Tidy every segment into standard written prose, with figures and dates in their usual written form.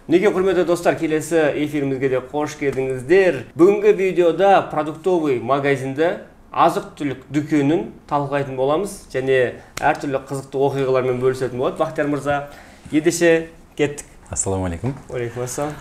Неге, құрметті достар, келесі эфирімізге де қош келдіңіздер. Бүгінгі видеода продуктовый магазинді, азық-түлік дүкенін талқылайтын боламыз және әртүрлі қызықты оқиғалармен бөлісетін болады Бақтияр мырза. Ендеше кеттік. Ассалаумағалейкум. Уағалейкум ассалам.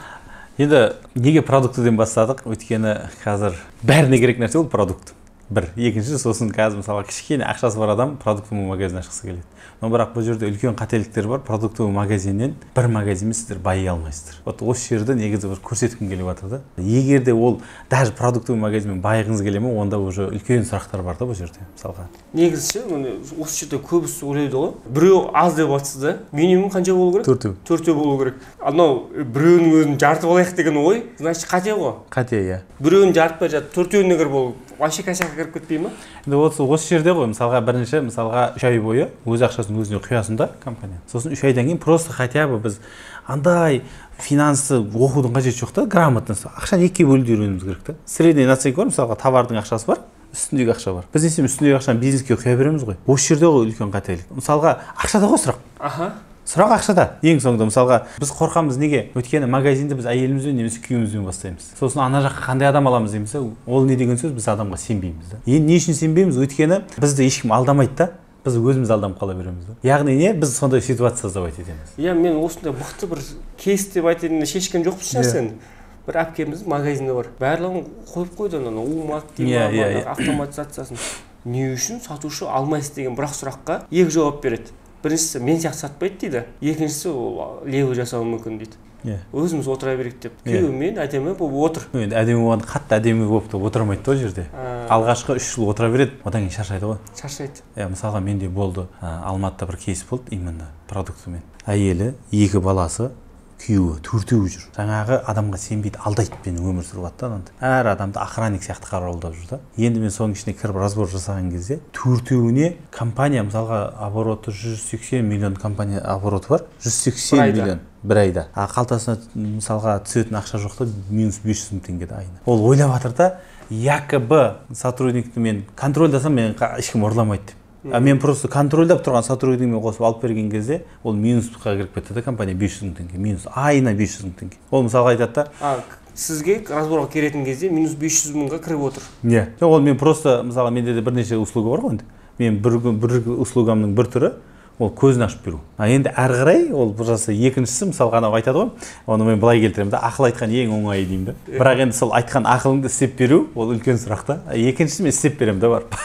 Енді неге продуктіден бастадық? Өйткені қазір бәріне керек нәрсе ол продукт. Бір, екінші, сосын қазір мысалға кішкене ақшасы бар адам продуктовый магазин ашқысы келеді. Но бірақ бұл жерде үлкен қателіктер бар. Продуктовый магазиннен бір магазинмен сіздер байи алмайсыздар. Вот осы жерде негізі бір көрсеткім келіп жатыр да. Егер де ол даже продуктовый магазинмен байығыңыз келе ме, онда уже үлкен сұрақтар бар да бұл жерде мысалға. Негізі ше, міне осы жерде көбісі ойлайды ғой, біреу аз деп жатсыз да, минимум қанша болу керек? Төртеу. Төртеу болу керек. Анау біреуінің өзін жартып алайық деген ой, значит, қате ғой. Қате, иә. Біреуін жартпай жатып, төртеуіне кіріп ол вообще косякқа кіріп кетпей ма? Енді осы жерде ғой, мысалға бірінші, мысалға 3 ай бойы өз ақшасын өзіне құясың да компания. Сосын 3 айдан кейін просто хотя бы біз андай финансы оқудың қажеті жоқ та, грамотно ақшаны екіге бөлуді үйренуіміз керек та. Средний наценка бар, мысалға товардың ақшасы бар, үстіндегі ақша бар. Біз не істейміз, үстіндегі ақшаны бизнеске құя береміз ғой. Осы жерде ғой үлкен қателік. Мысалға ақшада ғой сұрақ. Аха. Сұрақ ақшада. Ең соңында мысалға біз қорқамыз неге? Өйткені магазинді біз әйелімізбен немесе күйеуімізбен бастаймыз. Сосын ана жаққа қандай адам аламыз дейміз, ол не деген сөз, біз адамға сенбейміз да. Енді не үшін сенбейміз? Өйткені бізді ешкім алдамайды да, біз өзіміз алданып қала береміз да. Яғни не, біз сондай ситуация создавать етеміз. Иә, мен осындай мықты бір кейс деп айтайын, шешкен жоқпыз нәрсені. Бір әпкеміз магазинде бар. Барлығын қойып қойды ана умак деймін, автоматизациясын. Не үшін сатушы алмайсыз деген бір сұраққа екі жауап береді. Біріншісі, мен сияқты сатпайды дейді. Екіншісі, ол левый жасауы мүмкін дейді. Өзіміз отыра берейік деп. Күйеуімен әдемі болып отыр. Енді әдемі болғанда қатты әдемі болып та отырмайды да ол жерде. Алғашқы 3 жыл отыра береді, одан кейін шаршайды ғой. Шаршайды. Иә, мысалға менде болды, Алматыда бір кейс болды, именно продуктымен. Әйелі, 2 баласы, күйеуі, төртеуі жүр. Жаңағы адамға сенбейді, алдайды, мені өмір сүріп жатты анандай. Әр адамды охранник сияқты қарауылдап жүр да. Енді мен соның ішіне кіріп разбор жасаған кезде төртеуіне компания, мысалға обороты 180 миллион компания обороты бар, 180 миллион бір айда. А қалтасына мысалға түсетін ақша жоқ та, минус 500 мың теңге айына. Ол ойлап жатыр да, якобы сотрудникті мен контрольдасам, мен ешкім ұрламайды деп. А мен просто контрольдап тұрған сотрудникмен қосып алып берген кезде, ол минусқа кіріп кетті да компания, 500 мың теңге, минус, айына 500 мың теңге. Ол мысалға айтады да. Сізге разборға келетін кезде минус 500 мыңға кіріп отыр. Иә. Жоқ, ол мен просто, мысалға, менде де бірнеше услуга бар ғой енді. Мен бір услугамның бір түрі, ол көзін ашып беру. А енді әрі қарай, ол бір екіншісі, мысалға анау айтады ғой, оны мен былай келтіремін да, ақыл айтқан ең оңайы деймін да. Бірақ енді сол айтқан ақылыңды істеп беру, ол үлкен сұрақ та. Екіншісі, мен істеп беремін да барып.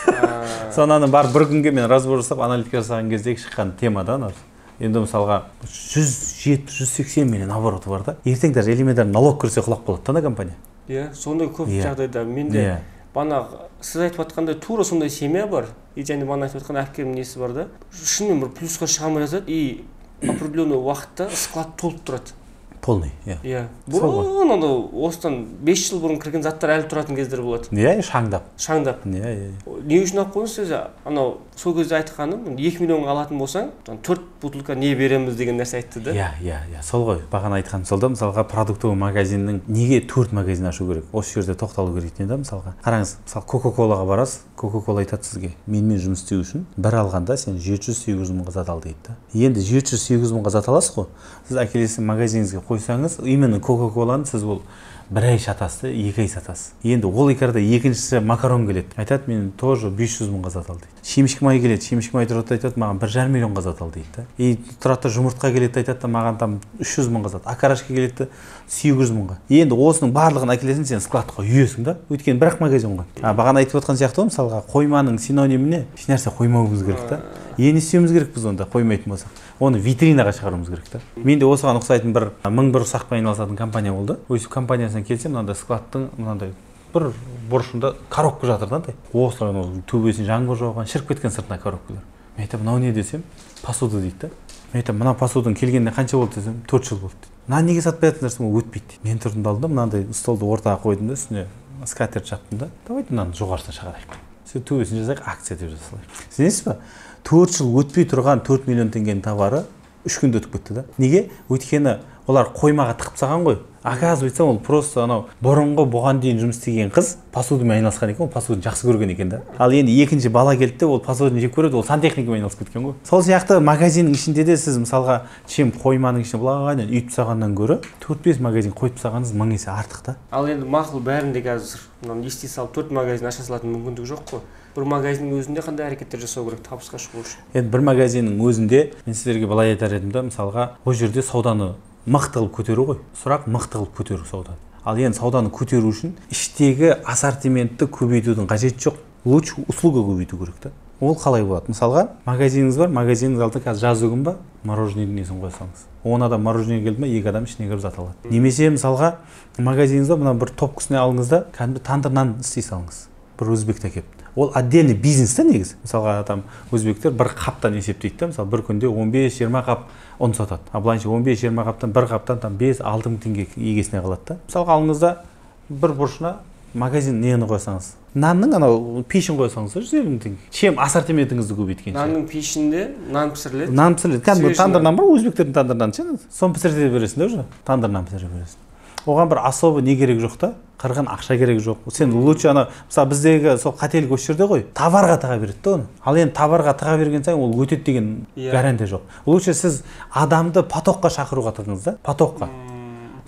Сонан барып бір күнге мен разбор жасап, аналитика жасаған кездегі шыққан тема да анау. Енді мысалға 170-180 миллион обороты бар да. Ертең даже элементарно налог кірсе құлап қалады да ана компания. Иә, сондай көп жағдайда менде бана сіз айтып жатқандай тура сондай семья бар, и және бана айтып жатқан әпкемнің несі бар да. Шынымен бір плюсқа шыға алмай жатады, и определенный уақытта склад толып тұрады. Полный, иә. Иә. Бұрын анау осыдан 5 жыл бұрын кірген заттар әлі тұратын кездер болады. Иә, шаңдап. Шаңдап. Иә, иә. Не үшін алып қойдыңыз сіз? Анау сол кезде айтқаным, 2 миллионға алатын болсаң, 4 бутылка не береміз деген нәрсе айтты да. Иә, иә, иә, сол ғой. Бағана айтқан сол да, мысалға продуктовый магазиннің неге 4 магазин ашу керек? Осы жерде тоқталу керек екен да, мысалға. Қараңыз, мысалы Кока-Колаға барасыз, Кока-Кола айтады сізге, менімен жұмыс істеу үшін бір алғанда сен 700-800 мыңға зат ал дейді да. Енді 700-800 мыңға зат аласыз ғой. Сіз әкелесіз магазиніңізге қойсаңыз, именно Кока-Коланы сіз ол бір ай сатасыз, 2 ай сатасыз. Енді ол екі арада екіншісі макарон келеді. Айтады, мен тоже 500 мыңға зат ал дейді. Шемішкі май келеді, шемішкі май тұрады, айтады, маған 1,5 миллионға зат ал дейді да. И тұрады да жұмыртқа келеді, айтады, маған там 300 мыңға зат. Окорочка келеді, 800 мыңға. Енді осының барлығын әкелесің, сен складқа үйесің да. Өйткені бір-ақ магазин ғой. А бағана айтып отқан сияқты ғой, мысалға қойманың синониміне ешнәрсе қоймауымыз керек та. Енді не істеуіміз керек біз онда қоймайтын болсақ? Оны витринаға шығаруымыз керек та. Менде осыған ұқсайтын бір 1001 ұсақпен айналысатын компания болды. Өйстіп компаниясына келсем, мынандай складтың мынандай бір бұрышында коробка жатыр да андай. Осылай анау төбесін жаңбыр жауған, шіріп кеткен сыртына коробкалар. Мен айтамын, мынау не десем, посуда дейді да. Мен айтамын, мына посуданың келгеніне қанша болды десем, 4 жыл болды дейді. Мынаны неге сатпай жатсыңдар десем, ол өтпейді дейді. Мен тұрдым да алдым, мынандай столды ортаға қойдым да, үстіне скатерть жаптым да. Давайте мынаны жоғарысына шығарайық. Сөйтіп төбесін жазайық, акция деп жаза салайық. Сенесіз ба? 4 жыл өтпей тұрған 4 миллион теңгенің товары 3 күнде өтіп кетті да. Неге? Өйткені Олар қоймаға тығып тастаған ғой. Оказывается, ол просто анау бұрынғы бұған дейін жұмыс істеген қыз посудамен айналысқан екен, ол посуданы жақсы көрген екен да. Ал енді екінші бала келді де, ол посуданы жек көреді, ол сантехникамен айналысып кеткен ғой. Сол сияқты магазиннің ішінде де сіз мысалға чем қойманың ішіне былайынан үйіп тастағаннан гөрі 4-5 магазин қойып тастағаныңыз 1000 есе артық та. Ал енді мақұл, бәрінде қазір мынаны ести салып 4 магазин аша салатын мүмкіндік жоқ қой. Бір магазиннің өзінде қандай әрекеттер жасау керек табысқа шығу үшін? Енді бір магазиннің өзінде мен сіздерге былай айтар едім да, мысалға ол жерде сауданы мықты қылып көтеру ғой. Сұрақ мықты қылып көтеру сауданы. Ал енді сауданы көтеру үшін іштегі ассортиментті көбейтудің қажеті жоқ. Лучше услуга көбейту керек та. Ол қалай болады? Мысалға, магазиніңіз бар, магазиніңіз алдында қазір жазы күн ба, мороженыйдің несін қоя салыңыз. 10 адам мороженое келді ме, 2 адам ішіне кіріп зат алады. Немесе мысалға, магазиніңіз бар, мына бір топкісіне алыңыз да, кәдімгі тандыр нан істей салыңыз. Бір өзбекті әкеліп. Ол отдельный бизнес та негізі. Мысалға, там өзбектер бір қаптан есептейді да, мысалы бір күнде 15-20 қап ұн сатады. А былайынша 15-20 қаптан бір қаптан там 5-6 мың теңге егесіне қалады да. Мысалға алыңыз да бір бұрышына магазин нені қойсаңыз, нанның анау пешін қойсаңыз 150 мың теңге. Чем ассортиментіңізді көбейткенше. Нанның пешінде нан пісіріледі. Нан пісіріледі. Кәдімгі тандыр нан бар, өзбектердің тандыр наны ше. Соны пісірте бересің да уже. Тандыр нан пісіре бересің. Оған бір особо не керек жоқ та, қырғын ақша керек жоқ. Сен лучше ана, мысалы біздегі сол қателік осы жерде ғой, товарға тыға береді да оны. Ал енді товарға тыға берген сайын ол өтеді деген гарантия жоқ. Лучше сіз адамды потокқа шақыруға тығыңыз да, потокқа.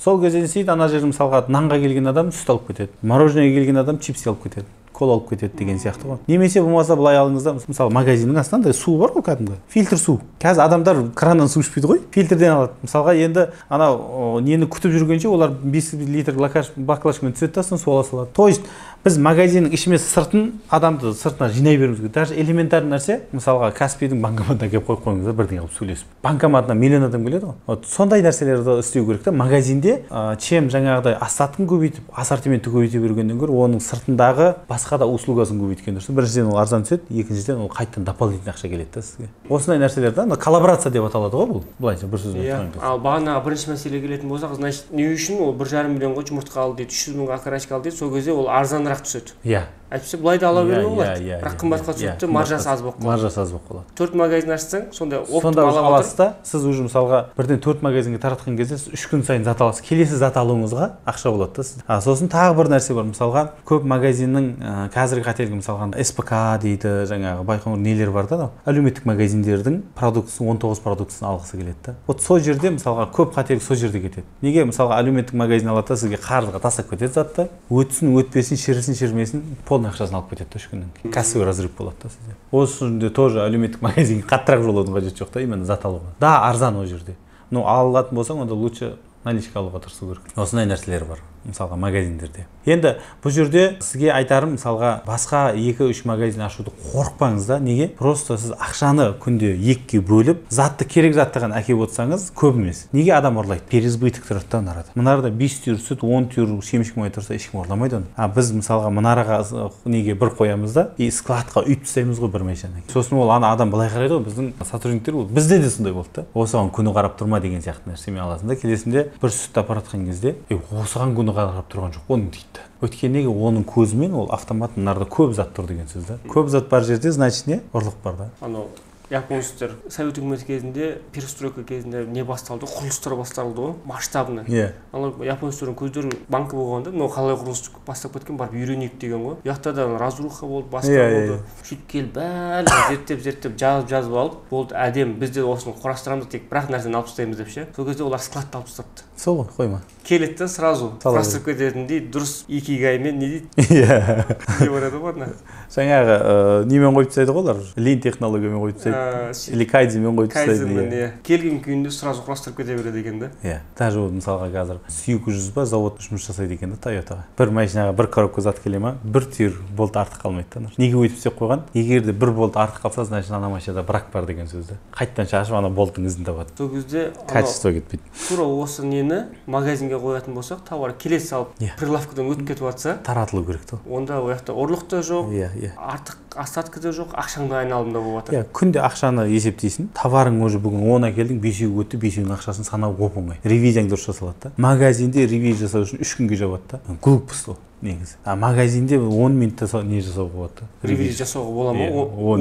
Сол кезде не істейді, ана жерде мысалға нанға келген адам сүт алып кетеді, мороженоеге келген адам чипсы алып кетеді, кола алып кетеді деген сияқты ғой. Немесе болмаса былай алыңыз да, мысалы магазиннің астында су бар ғой, кәдімгі фильтр су. Қазір адамдар краннан су ішпейді ғой, фильтрден алады. Мысалға енді анау нені күтіп жүргенше олар 5 литр баклажкамен түседі да, сосын су ала салады. То есть біз магазиннің іші емес сыртын, адамды сыртына жинай беруіміз керек. Даже элементарный нәрсе, мысалға Каспийдің банкоматына келіп қойып қойыңыз да, бірдеңе қылып сөйлесіп. Банкоматына миллион адам келеді ғой. Вот сондай нәрселерді істеу керек та. Магазинде чем жаңағыдай остаткын көбейтіп, ассортиментті көбейте бергеннен гөрі оның сыртындағы басқа да услугасын көбейткен дұрыс. Біріншіден ол арзан түседі, екіншіден ол қайтадан дополнительный ақша келеді да сізге. Осындай нәрселер да, коллаборация деп аталады ғой бұл. Былайша бір сөзбен айтқан кезде. Ал бағана бірінші мәселе келетін болсақ, значит, не үшін ол 1,5 миллионға жұмыртқа алды дейді, 300 мыңға окорочка алды дейді, сол кезде ол арзанырақ түседі. Иә. Әйтпесе былай да ала беруге болады. Бірақ қымбатқа түседі, маржасы аз болып қалады. Маржасы аз болып қалады. 4 магазин ашсаң, сонда оптом ала аласыз да, сіз уже мысалға бірден 4 магазинге таратқан кезде сіз 3 күн сайын зат аласыз. Келесі зат алуыңызға ақша болады да сіз. Сосын тағы бір нәрсе бар, мысалға көп магазиннің қазіргі қателігі, мысалға СПК дейді, жаңағы Байқоңыр нелер бар да, анау әлеуметтік магазиндердің продуктысын, 19 продуктысын алғысы келеді да. Вот сол жерде мысалға көп қателік сол жерде кетеді. Неге мысалға әлеуметтік магазин алады да, сізге қарызға тастап кетеді затты, өтсін, өтпесін, шірісін, шірімесін, полный ақшасын алып кетеді үш күннен кейін. Кассовый разрыв болады да сізде. Осы жерде тоже әлеуметтік магазинге қаттырақ жолаудың қажеті жоқ та, именно зат алуға. Да, арзан ол жерде. Но алатын болсаң, онда лучше наличка алуға тырысу керек. Осындай нәрселер бар, мысалға магазиндерде. Енді бұл жерде сізге айтарым, мысалға басқа 2-3 магазин ашуды қорықпаңыз да. Неге? Просто сіз ақшаны күнде 2-ге бөліп, затты керек затты ғана әкеліп отырсаңыз көп емес. Неге адам ұрлайды? Переизбыток тұрады да мына арада. Мына арада 5 түйір сүт, 10 түйір семішкі май тұрса ешкім ұрламайды оны. А біз мысалға мына араға неге бір қоямыз да, и складқа үйіп тастаймыз ғой бір машинаны. Сосын ол ана адам былай қарайды ғой, біздің сотрудниктер ол бізде де сондай болды да. Осыған күні қарап тұрма деген сияқты нәрсемен аласың да, келесінде бір сүтті апаратқан кезде, осыған күні қарап тұрған жоқ оның дейді. Өйткені неге оның көзімен ол автомат мынарда көп зат тұр деген сөз да. Көп зат бар жерде, значит не? Ұрлық бар да. Анау японецтер совет үкіметі кезінде, перестройка кезінде не басталды? Құрылыстар басталды ғой, масштабный. Ана японецтердің көздері банкі болғанда, мынау қалай құрылыс бастап кеткен, барып үйренейік деген ғой. Ұяқта да разруха болды, басқа болды. Сөйтіп келіп бәрін зерттеп, жазып алып, болды, әдемі, біз де осыны құрастырамыз, тек бір-ақ нәрсені алып тастаймыз деп ше. Сол кезде олар складты алып тастапты. Сол ғой, қойма. Келеді де сразу құрастырып кететіндей, дұрыс икигаймен не дейді? Не барады ғой ана. Жаңағы немен қойып тастайды ғой олар? Лин технологиямен қойып тастайды. Или кайдзенмен қойып тастайды. Кайдзенмен, келген күйінде сразу құрастырып кете береді екен да. Иә. Даже ол мысалға қазір 200 ба завод жұмыс жасайды екен да Тойотаға. Бір машинаға бір коробка зат келе ма, бір түйір болт артық қалмайды да. Неге өйтіп істеп қойған? Егер де бір болт артық қалса, значит ана машинада брак бар деген сөз да. Қайтадан шашып ана болттың ізін табады. Сол кезде качество кетпейді. Тура осы нені магазинге қоятын болсақ, товар келе салып прилавкадан өтіп кетіп жатса, таратылу керек та. Онда ол жақта ұрлық та жоқ, артық остатка да жоқ, ақшаң да айналымда болып жатыр. Иә, күнде ақшаны есептейсің, товарың уже бүгін 10 әкелдің, 5-еуі өтті, 5-еуінің ақшасын санау оп-оңай. Ревизияң дұрыс жасалады да. Магазинде ревизия жасау үшін 3 күнге жабады да. Глупость ол негізі. А магазинде 10 минутта не жасауға болады да? Ревизия жасауға бола ма?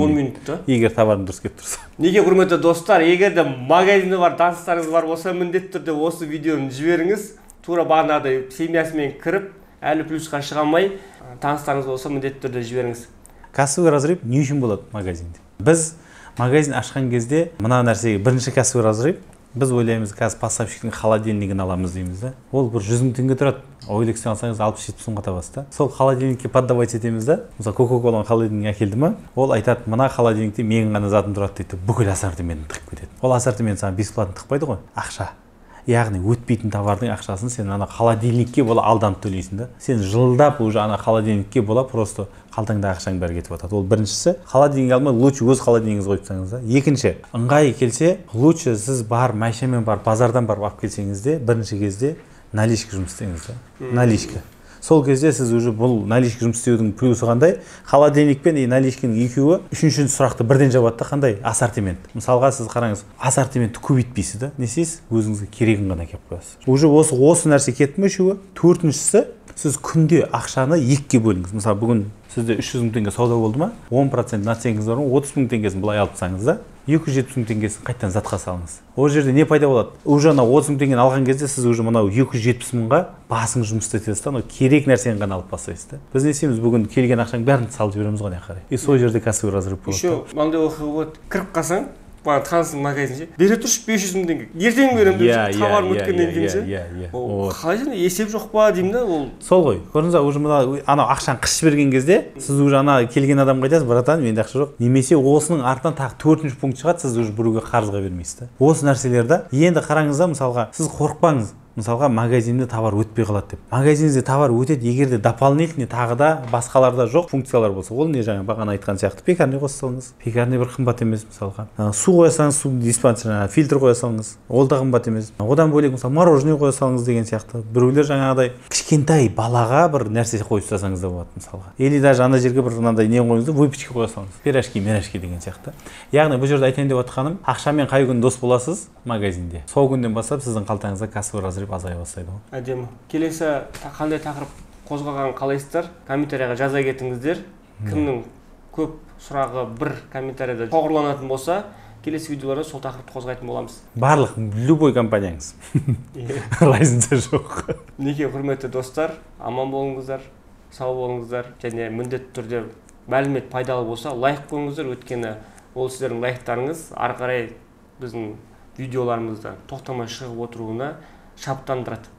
10 минутта? Егер товарың дұрыс келіп тұрса. Неге, құрметті достар, егер де магазині бар, таныстарыңыз бар болса, міндетті түрде осы видеоны жіберіңіз. Тура бағанағыдай семьясымен кіріп, әлі плюсқа шыға алмай, таныстарыңыз болса, міндетті түрде жіберіңіз. Кассовый разрыв не үшін болады магазинде? Біз магазин ашқан кезде мына нәрсеге бірінші кассовый разрыв, біз ойлаймыз, қазір поставщиктің холодильнигін аламыз дейміз да. Ол бір 100 000 теңге тұрады. OLX-тен алсаңыз 60-70 мыңға табасыз да. Сол холодильникке поддавать етеміз да. Мысалы, Кока-Коланың холодильнигін әкелді ма, ол айтады, мына холодильникте менің ғана затым тұрады дейді. Бүкіл ассортиментін тығып кетеді. Ол ассортимент саған бесплатно тықпайды ғой, ақша. Яғни өтпейтін товардың ақшасын сен ана холодильникке бола алданып төлейсің да. Сен жылдап уже ана холодильникке бола просто қалтаңдағы ақшаң бәрі кетіп жатады. Ол біріншісі, холодильник алмай лучше өз холодильнигіңізді қойып тастаңыз да. Екінші, ыңғайы келсе, лучше сіз бар машинамен барып базардан барып алып келсеңіз де, бірінші кезде наличка жұмыс істеңіз да. Наличка. Сол кезде сіз уже бұл наличка жұмыс істеудің плюсы қандай? Холодильник пен и наличканың екеуі үшінші сұрақты бірден жабады да, қандай? Ассортимент. Мысалға, сіз қараңыз, ассортиментті көбейтпейсіз да. Не істейсіз? Өзіңізге керегін ғана әкеліп қоясыз. Уже осы нәрсе кетті ме үшеуі? Төртіншісі, сіз күнде ақшаны екіге бөліңіз. Мысалы, бүгін сізде 300 000 теңге сауда болды ма? 10% наценкаңыз бар ма? 30 000 теңгесін былай алып тастаңыз да, 270 000 теңгесін қайтадан затқа салыңыз. Ол жерде не пайда болады? Уже анау 30 000 теңгені алған кезде сіз уже мынау 270 мыңға басыңыз жұмыс істетесіз да, анау керек нәрсені ғана алып бастайсыз да. Біз не істейміз? Бүгін келген ақшаның бәрін салып жібереміз ғой ана қарай. И сол жерде кассовый разрыв болады. Еще мынандай оқиға болады. Кіріп қалсаң, бағана танысың магазинше, бере тұршы 500 000 теңге. Ертең беремін деп, товарым өткеннен кейін ше. Ол қалай сен есеп жоқ па деймін да, ол. Сол ғой. Көрдіңіз ба, уже мына анау ақшаны қышып берген кезде сіз уже ана келген адамға айтасыз, братан, менде ақша жоқ. Немесе осының артынан тағы төртінші пункт шығады, сіз уже біреуге қарызға бермейсіз да. Осы нәрселерді енді қараңыз да, мысалға, сіз қорықпаңыз. Мысалға, магазинде товар өтпей қалады деп. Магазинде товар өтеді, егер де дополнительный тағы да басқаларда жоқ функциялар болса. Ол не, жаңа бағана айтқан сияқты, пекарня қоса салыңыз. Пекарня бір қымбат емес мысалға. Су қоя салыңыз, су диспансер, жаңағы фильтр қоя салыңыз. Ол да қымбат емес. Одан бөлек мысалы мороженое қоя салыңыз деген сияқты. Біреулер жаңағыдай кішкентай балаға бір нәрсе қойып тастасаңыз да болады мысалға. Или даже ана жерге бір мынандай не қойыңыз да, выпечка қоя салыңыз. Пирожки, мирожки деген сияқты. Яғни бұл жерде айтайын деп отқаным, ақшамен қай күн дос боласыз магазинде, сол күннен бастап сіздің қалтаңызда кассовый разрыв азая бастайды ғой. Әдемі. Келесі қандай тақырып қозғағанын қалайсыздар? Комментарияға жаза кетіңіздер. Кімнің көп сұрағы бір комментарияда шоғырланатын болса, келесі видеоларда сол тақырыпты қозғайтын боламыз. Барлық любой компанияңыз. Разница жоқ. Неке, құрметті достар, аман болыңыздар, сау болыңыздар және міндетті түрде мәлімет пайдалы болса лайк қойыңыздар, өйткені ол сіздердің лайктарыңыз ары қарай біздің видеоларымызда тоқтамай шығып отыруына шабыттандырады.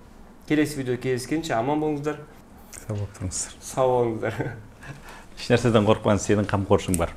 Келесі видео кездескенше аман болыңыздар. Сау болып тұрыңыздар. Сау болыңыздар. Еш нәрседен қорықпаңыз, сенің қамқоршың бар.